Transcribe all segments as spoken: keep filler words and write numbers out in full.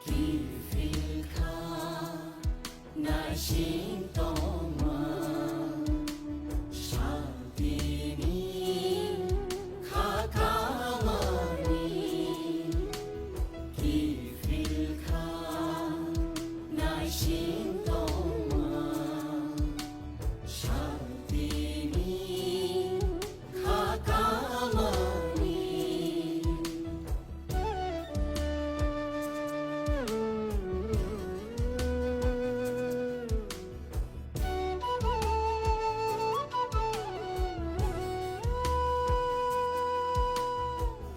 Kiphilkha naising tongma, santini kha kamani. Kiphilkha naising tongma, santini kha kamani.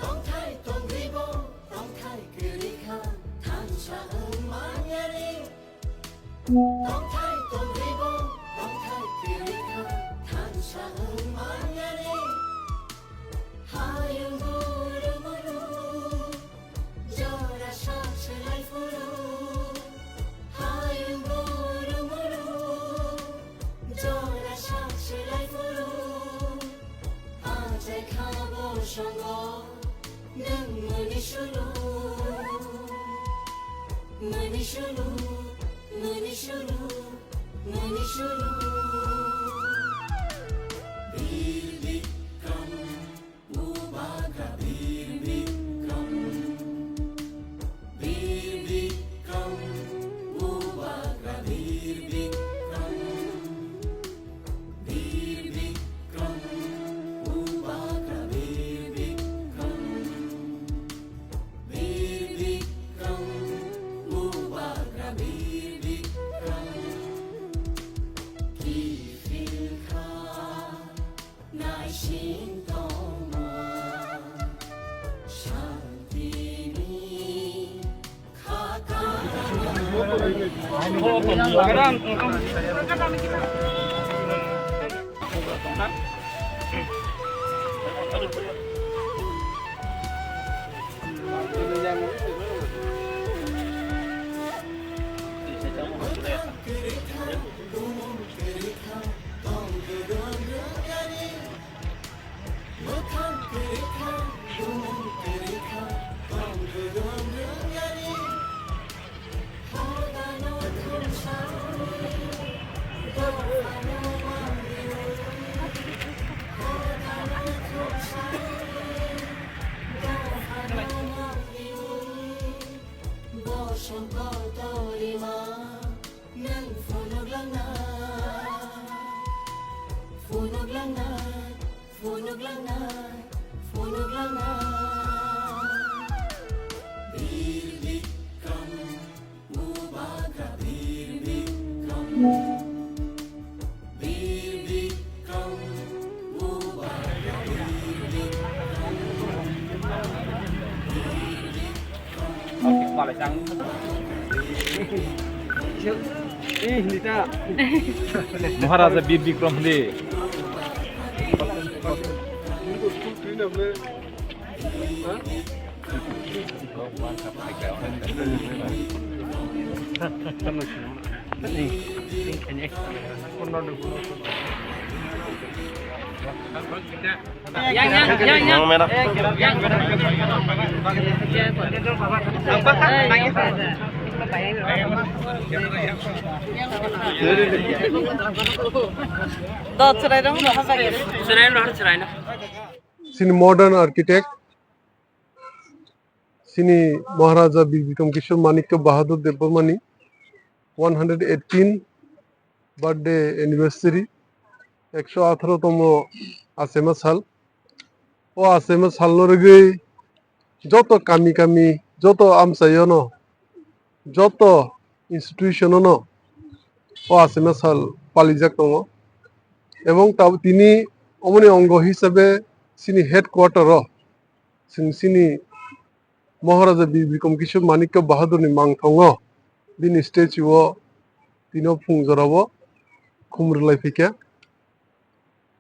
Tongthai tongribo, tongthai kwrwi kha, thansa wng manyani. Tongthai tongribo, tongthai kwrwi kha, thansa wng manyani. Hayung guru muru, jora sak selai phuru. Hayung guru muru, jora sak selai phuru. Achai kha bo songo. Nwng mani sulu, mani sulu, mani sulu, mani sulu. Bir Bikram, Bubagra Bir Bikram, Bir Bikram, Bubagra Bir Bikram. Bir Bikram, Bubagra Bir Bikram. Bir Bikram, Bubagra Bir Bikram. Kiphilkha naising tongma, santini Mwkhang kwrwi kha, bumung kwrwi kha, tong kwrwng rwngyani. Hodano thumsai, dophano mangliui. Hodano thumsai, dophano mangliui. Bosong kotorima, nwng phunuk langnai, phunuk langnai. Phunuk langnai, phunuk langnai. Bir Bikram, Bubagra Bir Bikram. Bir Bikram, Bubagra Bir Bikram. Maharaja Bir Bikram hwnwi. Chini modern architect, chini Maharaja Bir Bikram Kishore Manikya Bahadur Debbarmani one hundred eighteen birthday anniversary, ekso atharo tomo achema sal. O achema salno rwgwi joto kami kami, joto amchaiono, joto institutionono o achema sal palijak tongo. Ebong tab-, tini omoni ongo hisabe chini headquarter-o chwng chini Maharaja Bir Bikram Kishore Manikya Bahadurni mangthongo bini statue-o tino phung jorao khum rwlai phaikha.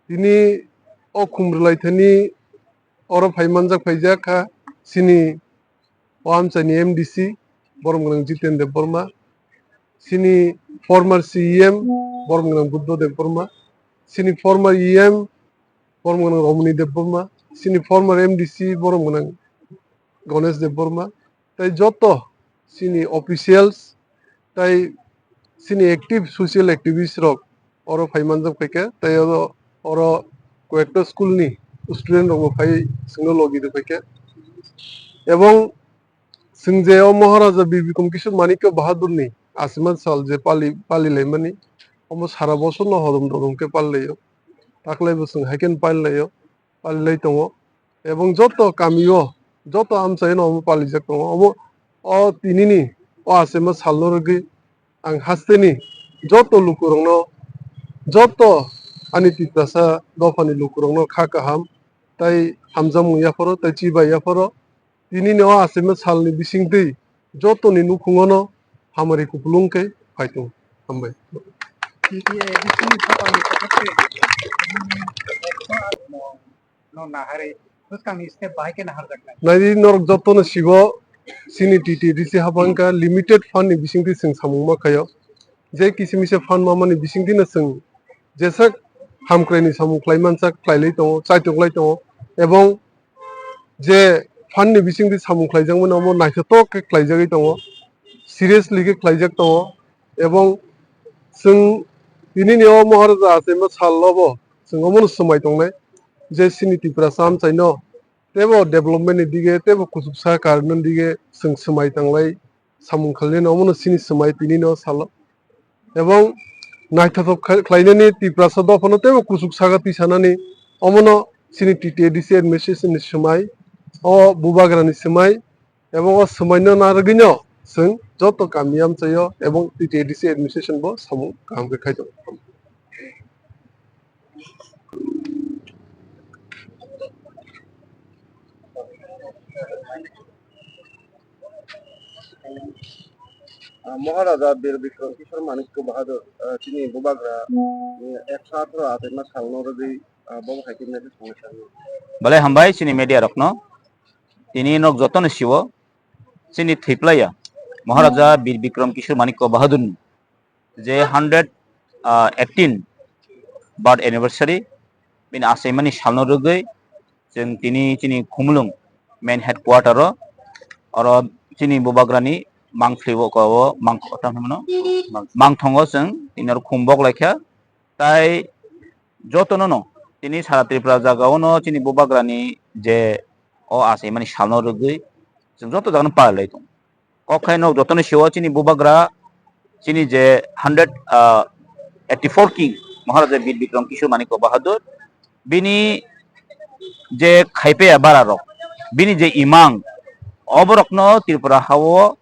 Tini o khum rwlai thani oro phai manjak phaijak kha chini o amchaini M D C borom gwnang Jiten Debbarma, chini former C E M borom gwnang Buddha Debbarma, chini former E M borom gwnang Romoni Debbarma, chini former M D C borom gwnang Ganesh Debbarma, tei joto chini officials, tai chini active social activist rok oro phai manjak phaikha, tai oro, oro koyekta school ni student rok bo phai chwngno logi rw phaikha. Ebong chwng je o Maharaja Bir Bikram Kishore Manikya Bahadur ni achima sal je pali, pali laimani, omo sara bosor no hodom dodom khe pali laio. Taklai bo chwng hai khe pali laio, pali lai tongo. Ebong joto kami o, joto amchai no omo palijak tongo. Omo o tini ni o achima sal no rwgwi ang hasteni joto lukurokno, joto ani Tiprasa dophani lukurokno kha kaham tai hamjakmung yapharo tai chibai yapharo. Tini ni o achima salni bisingtwi jotoni nukhungono hamari kupulung khe phai tongo. Hambai. T T A D C ni dophani kothok tei no naharwi bwskangni step bahai khe naharjaknai. Naidi norok jotono sibo chini T T A D C haphangkha limited fund ni bisingtwi chwng samung ma khaio. Je kisi misa fund mamani bisingtwi no chwng jesak hamkraini samung khlai mansak khlailai tongo, chaitoklai tongo, ebong je fund ni bisingtwi samung khlaijakmani omo naithotok khe khlaijagwi tongo, seriously khe khlaijak tongo, ebong chwng tini ni o Maharaja achima sal obo chwng omono swmai tongnai je chini Tiprasa amchaino teibo development ni dige teibo kuchuksa karwinani dige chwng swmai tanglai samung khlainani omono chini swmai tini no salo. Ebong naithothok khai-, khlainani Tiprasa dophano teibo kuchuk saga tisanani omono chini T T A D C administration ni swmai, o bubagrani swmai, ebong o swmaino narwgwino chwng joto kami amchaio ebong T T A D C administration bo samung kaham khe khai tongo. Ah, Maharaja Bir Bikram Kishore Manikya Bahadur, ah, chini bubagra, mm, ekso atharo achaima salno rwgwi, ah, bobo hai khe message tongwi sanwi. Belai hambai chini media rokno. Tini nok jotono siwo chini thwiplaiya Maharaja Bir Bikram Kishore Manikya Bahadurni je hundred, ah, eighteen birth anniversary, bini achaimani salno rwgwi chwng tini chini Khumulwng main headquarter o, oro chini bubagrani mangthlibo ko-, o mang-, tamo hwnwi mano? Mangthongo chwng tini oro khum bok laikha, tai jotono no tini sara Tripura jaga o no chini bubagrani je o achaimani salno rwgwi chwng joto jaga no palai tongo. Kok khai nok jotono siwo chini bubagra, chini je hundred, ah, eighty-four king Maharaja Bir Bikram Kishore Manikya Bahadur, bini je khaipeya bara rok, bini je imang, oborokno Tripura hao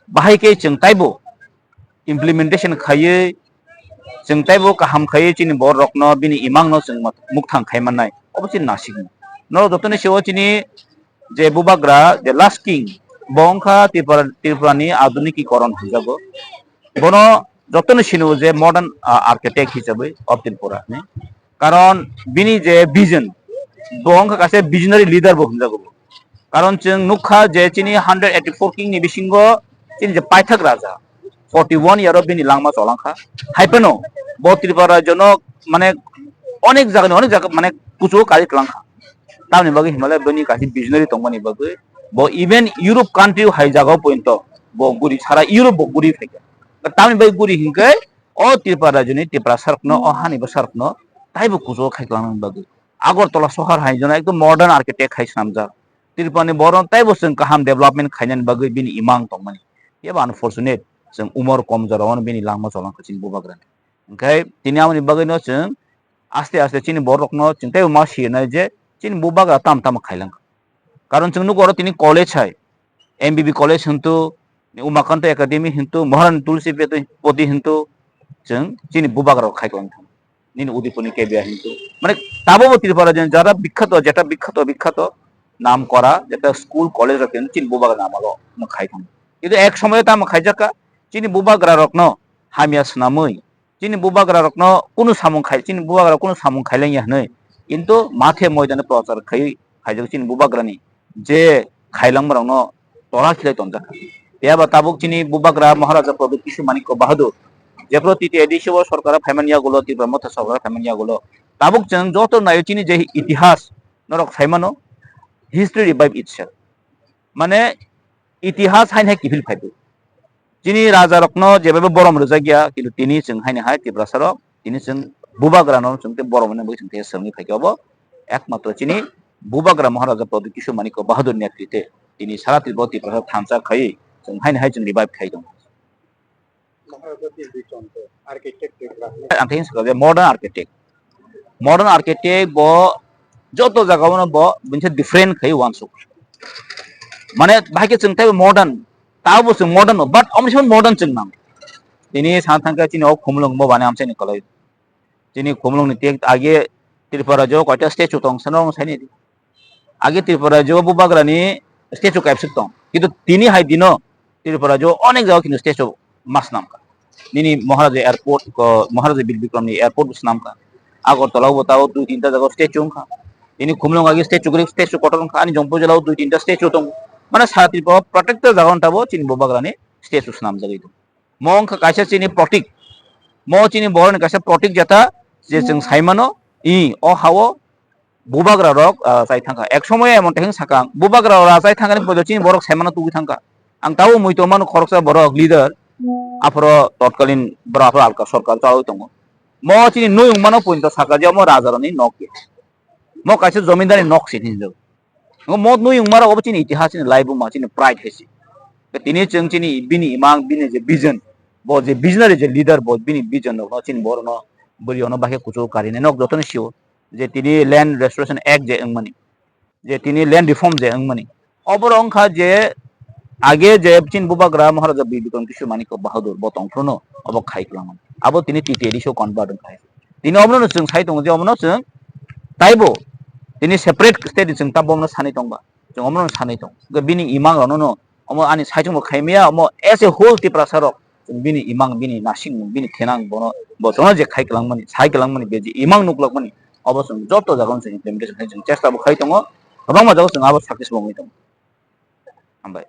bahai khe chwng taibo implementation khaiwi, chwng taibo kaham khaiwi chini borokno bini imangno chwng muk-, mukthang khai mannai. Obo chini nasikno. Norok jotono siwo chini je bubagra, je last king, bo wngkha Tripura, Tripurani aduniki koron hwnjago. Bono jotono sino je modern, ah, architect hisabe of Tripura ni. Karon bini je vision, bo wngkha kaisa visionary leader bo hwnjago bo. Karon chwng nukha je chini hundred eighty-four king ni bisingo chini je paithak raja forty-one year o bini langma cholangkha. Hai phano bo Tripura rajyo no mane onek jaga ni onek jaga mane kuchugo kari kwlangkha. Tamoni bagwi hinmale bini kaisa visionary tongmani bagwi bo even Europe country o hai jaga o pointo bo guri sara Europe bo guri phaikha. Tamoni bagwi guri hinkhe o Tripura rajyo ni Tiprasa rokno o hani bwsa rokno taibo kuchugo khai kwlangmani bagwi. Agartala sohor hai jona ekdom modern architect hai swnamjak. Tripura ni borok taibo chwng kaham development khainani bagwi bini imang tongmani. Yabo unfortunate, chwng umor kom jorao bini langma cholangkha chini bubagrani. Hwnkhe tini aboni bagwino chwng aste aste chini borokno chwng teibo ma sirnai je chini bubagra tamo tamo khailangkha. Karon chwng nugo oro tini college hai, M B B college hintu, Umakanta Academy hintu, Maharani Tulsi Poti hintu, chwng chini bubagra khai tongkha. Nini Udaipurni K B R hintu. Mane tabukbo Tripura rajyoni jara bikkhato, jeta bikkhato, bikkhato nam kora, jeta school, college rok hintu chini bubagra namalo khai tong. Kintu ek somoyo tamo khaijakha, chini bubagra rokno hamya swnamwi, chini bubagra rokno kunu samung khai, chini bubagra kunu samung khailengya hwnwi. Kintu mathe moidano prochar khai, khaijak chini bubagrani je khailangmarokno tola khilai tonjakha. Phiya ba tabuk chini bubagra Maharaja Pradyut Kishore Manikya Bahadur, jephru T T A D C o sorkar phaimani yagulo, Tipra Motha sorkar phaimani yagulo, tabuk chwng joto naio chini je itihas norok saimano, history revive itself. Mane Itihas haino hai kiphil phaibo. Chini raja rokno jebebo borom rwjak ya, kintu tini chwng haino hai Tiprasa rok, tini chwng bubagra no chwng tei borom hwnwi chwng tei swrwngwi phaikha obo ekmatro chini bubagra Maharaja Pradyut Kishore Manikya Bahadur netrite tini sara Tripura Tiprasa thansa khaiwi chwng haino hai chwng revive khai tongo. Maharaja Birbichon to architect Tripura. Ang tei hinsa modern architect. Modern architect bo joto jaga o no bo binse different khai wansuk. Mane bahai khe chwng tei modern, tabo chwng modern no, but omni modern chwng nang. Tini sa thangkhe chini o Khumulwng bo bani amchai ni kolai. Chini Khumulwng ni tek age Tripura jo koita statue tong sano saini. Age Tripura jo bubagra ni statue kaipsuk tong. Kintu tini hai dino Tripura jo onek jaga kintu statue mas namkha. Nini Maharaja airport ko Maharaja Bir Bikram ni airport bo swnamkha. Agartala bo tao dui tinta jaga statue wngkha. Nini Khumulwng age statue guri statue kotor wngkha. Ani Jompuijala o dui tinta statue tongo. Mane sara Tripura protector jaga wngtabo chini bubagra ni statue swnamjagwi tongo. Mo wngkha kaisa chini protik. Mo chini borokni kaisa protik jata je chwng saimano, i, o hao bubagra rok, ah, chai thangkha. Ek somoy emon tei sakang bubagra rok chai thangkani poito chini borok saimano tugwi thangkha. Ang tabo mui tongmano khoroksa borok leader, aphoro totkalin borok aphoro alka sorkar chawi tongo. Mo chini nui wngmano poito sakha je omo rajarokni nok ya. Mo kaisa jomindari nok se hinjak. Mo nui wngmarok obo chini itihas, chini laibuma, chini pride hai se. Tini chwng chini bini imang, bini je vision, bo je visionary je leader, bo bini vision rokno chini borokno bwrwi ono bahai kuchuk karinai nok jotono sio je tini Land Restoration Act je wngmani, je tini land reform je wngmani. Oborok wngkha je age je chini bubagra Maharaja Bir Bikram Kishore Manikya Bahadur bo tongphruno obo khai kwlangmani. Abo tini T T A D C o convert wngkha. Tini omono chwng sai tongo je omono chwng taibo tini separate state ni chwng ta bomno sanwi tongba. Chwng omono sanwi tong. Hwnkhe bini imang rokno no omo ani saichung bo khaimaya omo as a whole Tiprasa rok chwng bini imang bini nasing bini thenang bono bo chwngno je khai kwlangmani sai kwlangmani be je imang nuklakmani obo chwng joto jaga chwng implementation khai chwng chesta bo khai tongo. Kwbangma jaga chwng abo success bo wngwi tongo. Hambai.